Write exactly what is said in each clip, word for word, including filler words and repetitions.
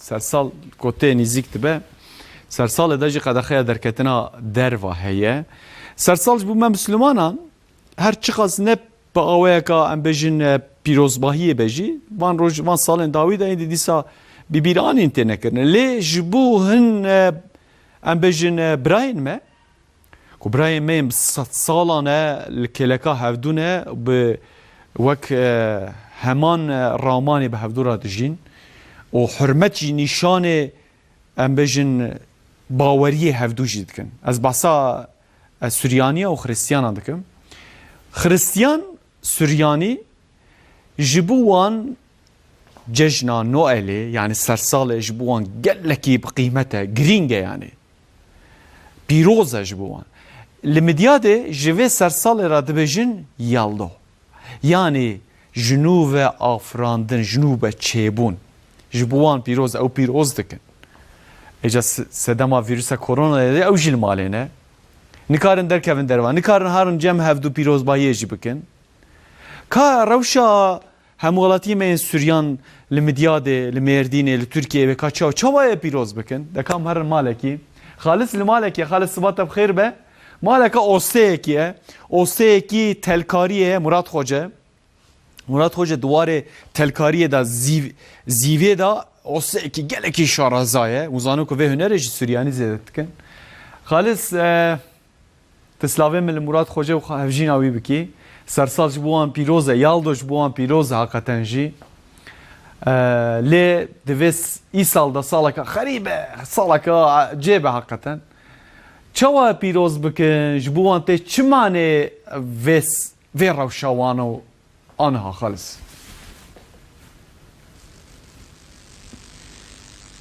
Sersal ku tê nîzîk dibe, sersalê de jî qedexeya derketina derva heye. Sersal ji bo me Mislimanan her çiqas ne bi awayeka, em bêjin, e, pîrozbahiyê be jî, van roj, van salên dawî de êdî dîsa bi bîr anîn têne kirine. Lê ji bo hin, e, em bêjin, e, birayên me, ku birayên me yên bi sed salan e li kêleka hevdû ne, bi wek, e, heman, e, ramanê bi hevdû re dijîn û hurmet jî nîşanê, em bêjin, baweriyê hevdû jî dikin. Ez behsa, e, Suryaniya û Xiristiyana dikim. Xiristiyan, Suryanî ji bo wan cejna Noelê, yanî sersalê ji bo wan gelekî bi qîmet e, girîng e yanî. Pîroz e ji bo wan. Li Midyadê ji vê sersalê re dibêjin Yaldo. Yanî ji nû ve afirandin, ji nû ve çêbûn. Ji bo wan pîroz e, ew pîroz dikin. Êca se-, sedema vîrusa koronayê de ew jî li malê ne. Nikarin derkevin derva, nikarin harin cem hevdû pîrozbahiyê jî bikin. Ka rewşa hemwelatiyê me yên Suryan li Midyadê, li Mêrdînê, li Tirkiyeyê wê ka çawa, çawa ye pîroz bikin? De kam herin malekî. Xalis li malekî, Xalis siba te bi xêr be. Maleka osteyekî ye. Osteyekî telkariyê ye, Murat Xoce. Murat Xoce di warê telkariyê de zîv-, zîvê de osteyekî gelekî şareza ye. Hûn zanin ku vê hunerê jî Suryanî zêde dikin. Xalis, e, Ti silavê min li Murat Xoce û hevjîna wî bikî. Sersal ji bo wan pîroz e, Yaldo ji bo wan pîroz e heqeten jî. Eee, lê divê s-, îsal de saleke xerîb e, saleke cêb e heqeten. Çawa pîroz bikin, ji bo wan tê çi manê vê s-, vê rewşa wan û Aniha Xalis.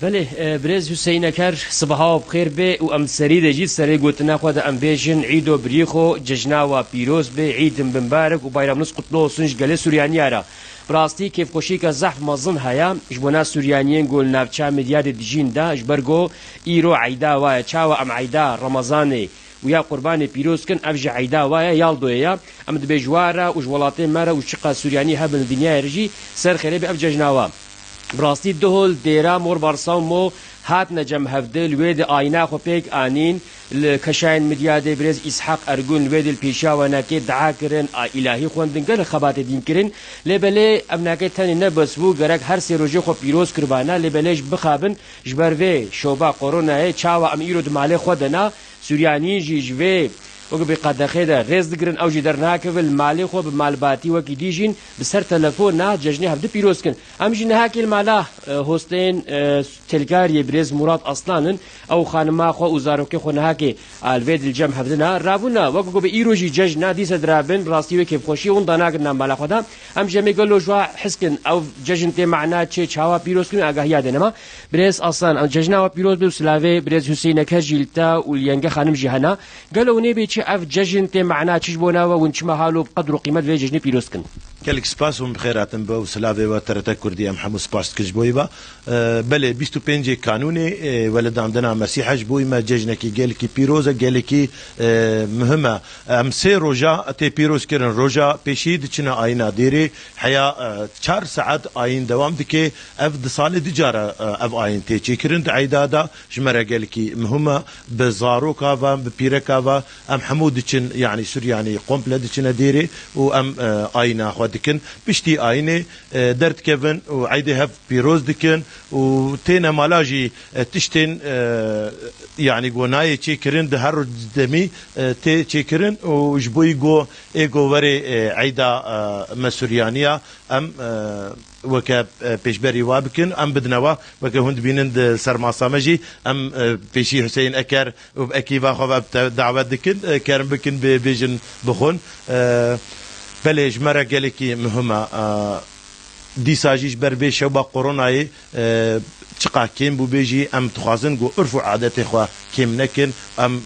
Belê, e, birêz Hüseyin Eker, sibaha we bi xêr bê û em serî de jî serê gotina xwe de em bêjin, Îdo birî xwe, cejna we pîroz bê, Îd mimbarek û bayramınız kutlu olsun ji gelê Suryaniya re. Bi rastî kêfxweşîka zehf mezin heye ji bona Suryaniyên ku li navça Midyadê dijîn de, ji ber ku îro eyda we ye. Çawa em eyda Remezanê û ya Qurbanê pîroz kin, ev jî eyda wa ye, Yaldoyê ye. Em dibê ji wa re û ji welatê me re û çiqas Suryanî hebin li dinyayê re jî ser xêrê be ev cejna wa. Bi rastî duh li dêra Mor Barsaw Mo hatine cem hevdê, li wê de ayîna xwe pêk anîn, li keşayên Midyadê birêz Îshaq Ergun li wê de li pêşiya wenekê dua kirin, a îlahî xwendin, gelek xebatê dîn kirin. Lê belê ev nake tenê ne bes bû, gerek her sê rojê xwe pîroz kiribana, lê belê ji bixabin ji ber vê şoba koronayê çawa em îro di malê xwe de na, Suryanî jî ji vê weke bi qedexê de rêz digirin, ew jî dernakevin li malê xwe bi malbatî wekî dî jîn bi ser telefon na cejnê hevdi pîroz kin. Em jî nehakê li mala, e, hosteyên, e, têlkariyê birêz Murat Aslan in. Ew xanima xwe û zarokê xwe nehakê a li vê dil cem hevdina. Rabûna, weke ku bi îro jî cejna dîse dirabin, bi rastî wê kêfxweşî hûn danakin nav mala xwe de. Em jî em ê gelo ji wa hez kin, ew cejn tê mana çê, çawa pîroz kin, agahiya dêne me. Birêz Aslan, em cejna we pîroz be û silavê birêz Hüseyin Eker jî li te û li Yenge Xanim jî hene. Gelo hûn ê bê çi ev cejn tê mana çi ji bo nava hûn çima halo bi qedr û qîmet vê cejnê pîroz kin? Gelek spas hûn bi xêr hatin be û silavê we T R T Kurdî em hemû spas dikin ji bo wî ve. Ee, belê bîst û pêncê Kanûnê, e, weledandina Mesîhe ji bo wî me cejnekî gelekî pîroz e, gelekî, e, muhim e. Em sê roja tê pîroz kirin. Roja pêşî diçine ayîna dêrê, heya, e, çar saet ayîn dewam dike. Ev di salê du cara, e, ev ayîn tê çêkirin. Di eyda de ji me re gelekî muhim e. Bi zaroka ve, bi pîreka ve em hemû diçin, yanî Suryanî komple diçine dêrê û em, e, ayîna xwe dikin. Piştî ayînê, e, derdikevin û eydê hev pîroz dikin û têne mala jî, e, tiştên, e, yanî ku nayê çêkirin di her demî, e, tê çêkirin û ji bo yî ku ê ku werê, e, eyda, e, me Suryaniya em, e, weke, e, pêşberî wa bikin, em bidine wa, weke hûn dibînin di ser masa me jî, em, e, pêşî Hüseyin Eker û bi ekîba xwe ve te-, dawet dikin, e, kerem bikin bê-, bêjin bixwin. E, belê ji me re gelekî muhim e. E, dîsa jî ji ber vê şewba koronayê, e, çiqa kêm bû bê jî em dixwazin ku urf û adetê xwe kêm nekin, em, e,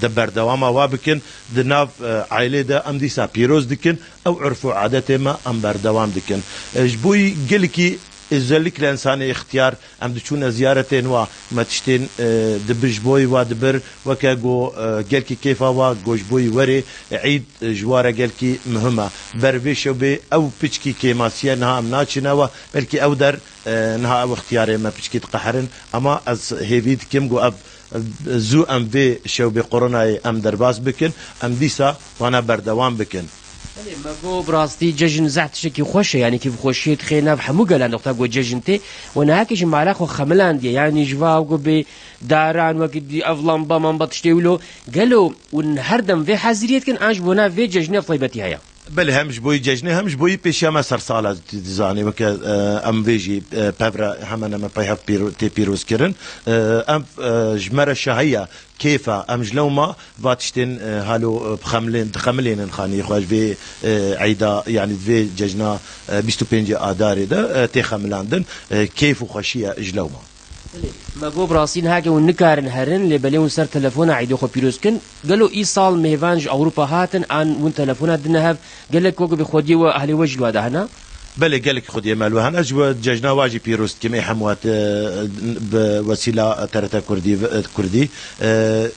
di berdewama wa bikin. Di nav, e, ailê de em dîsa pîroz dikin. Ew urf û adetê me em berdewam dikin. E, ji bo yî gelekî Özellikle insanê ixtiyar, em diçûne ziyaretên wa, me tiştên, e, dibi ji boyî wa dibir, weke go, e, gelkî kêfa wa, go ji boyî werê, e, îd, e, ji wa re gelkî muhim e. Ber vê şewbê ew piçkî kêmasiye niha em naçine wa, belkî ew der, e, niha ew ixtiyarê me piçkî diqeherin. Ama ez hêvî dikim go ev, ev zû em vê şewbê koronayê em derbas bikin, em dîsa wana berdewam bikin. Belê, me got, bi rastî cejn zehf tiştekî xweş e, yanî kêfxweşiyê dixê nav hemû gelan, wexta got cejn tê, we nehekê ji mala xwe xemilandiye, yanî ji va got bê daran, wekî dî ev lamba mamba tiştê wilo, gelo hûn her dem vê heziriyê dikin, an ji bona vê cejnê ev taybetî heye? Belê, hem ji boyî cejnê, hem ji boyî pêşiya me sersala dizanê, weke, e, em vê jî, e, pevre hemen hemen peyhev pîro-, tê pîrozkirin. E, em, e, ji me re şahiya kêfa, em ji lewma va tiştên, e, halo, e, bixemilên-, dixemilênin xaniyê xwe ji vê, e, eyda, yanî vê cejna, e, bîst û pêncê Adarê de, e, tê xemilandin, e, kêf û xweşî ye ji lewma. Belê, me got bi rastî niha ke hûn nikarin herin, lê belê hûn ser telefona eydê xwe pîroz kin. Gelo îsal mêvan ji Ewropa hatin, an hûn telefona dine hev, gelek wekî bi xwediyê we, ehlê we jî li we de hene? Belê, gelek xwediyê me li we hene. Ez ji we cejna wa jî pîroz dikim, ê hemû hat, e, bi wesîla T R T Kurdî, e, Kurdî. E,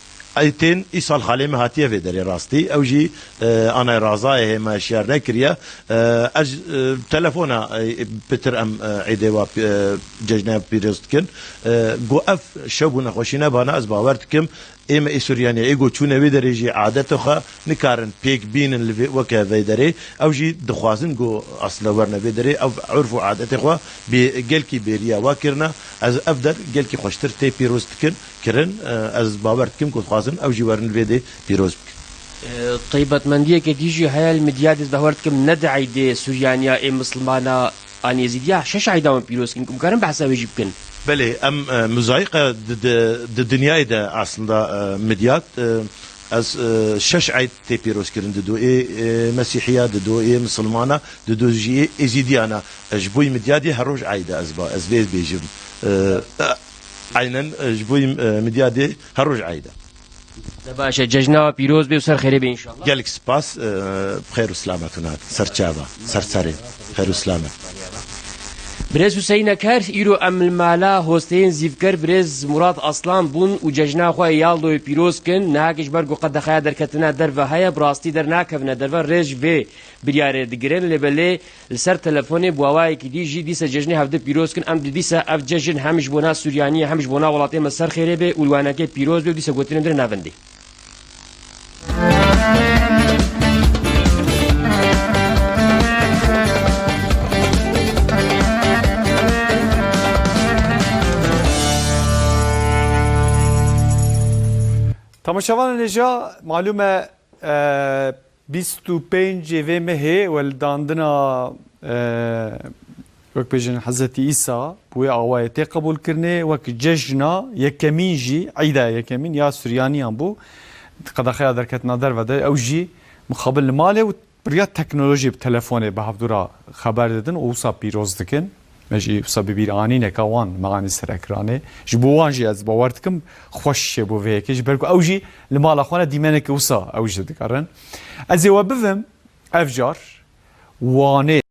Ey tên îsal xalê me hatiye vê derê rastî. Ew jî, e, anay razayê hê me şiyar nekiriye. E, ez, e, telefona, e, pitir em, e, êdê wa, e, cejnaya pîroz dikin. E, go ev şev û nexweşî nebana, ez bawer dikim, ê me ê Suryaniyê, ê go çûne wê derê jî adeta xwe nikarin pêk bînin li vê, weke vê derê. Ew jî dixwazin go aslında werne vê derê. Ev urf û adetê xwe bê, gelkî bêriya wa kirine. Ez ev der gelkî xweştir tê pîroz dikin. kirin. E, ez bawer dikim ku dixwazin ew jî werin vê dê pîroz bikin. E, taybetmendiyeke dî jî heye li Midyadê, ez bawer dikim ne di eydê Suryaniya ê Misilmana an Êzîdiya, şeş eyda wan pîroz kirin, ku em karin behsa wê jî bikin. Belê, em, e, muzayîqe di, di, di dinyayê de aslında, e, Midyad, e, ez, e, şeş eyd tê pîrozkirin, di do ê, e, Mesîhiya, di do ê Misilmana, di do jî ê Êzîdiyana. E, ji bo Midyadê her roj eyd e ez ba, ez vê bêjim. E, e, Aynen, e, ji bo, e, Midyadê her roj eyd e. Ne baş e, cejna pîroz be û ser xêrê be înşallah. Gelek spas, e, bi xêr û selamet hûn hat. Ser çava, ser serê. Xêr û selamet. Birêz Huseynek her, îro em li mala hosteyên zîvker birêz Murat Aslan bûn û cejna xwe yê Yaldoyê pîroz kin. Niha ki ji ber ku qedexeya derketina derve heye, bi rastî dernakevine derve, rê ji vê biryarê digirin, lê belê li ser telefonê bi awayekî dî jî dîsa cejnê hevdu pîroz kin. Em dî-, dîsa ev cejn hem ji bona Suryaniyê hem ji bona welatê me ser xêrê bê û li wanekê pîroz bê û dîsa gotinên din navendê. Temaşevanên hêja, malûm e, e, bîst û pêncê vê mehê welidandina, e, wek bêjin Hezretî Îsa bi wê awayê tê qebûlkirinê, wek cejna yekemîn jî, eyda yekemîn ya Suryaniyan bû, qedexeya derketina derve de, ew jî mixabin li malê û bi riya teknolojî, bi telefonê bi hevdû re xeber didin û wisa pîroz dikin. Me jî wisa bi bîr anîne ka wan me anî ser ekranê. Ji bo wan jî ez bawer dikim xweş çêbû vê yekê, ji ber ku ew jî li mala xwe ne dîmeneke wisa ew jî dikarin. Ez ê we bivim ev car Wanê.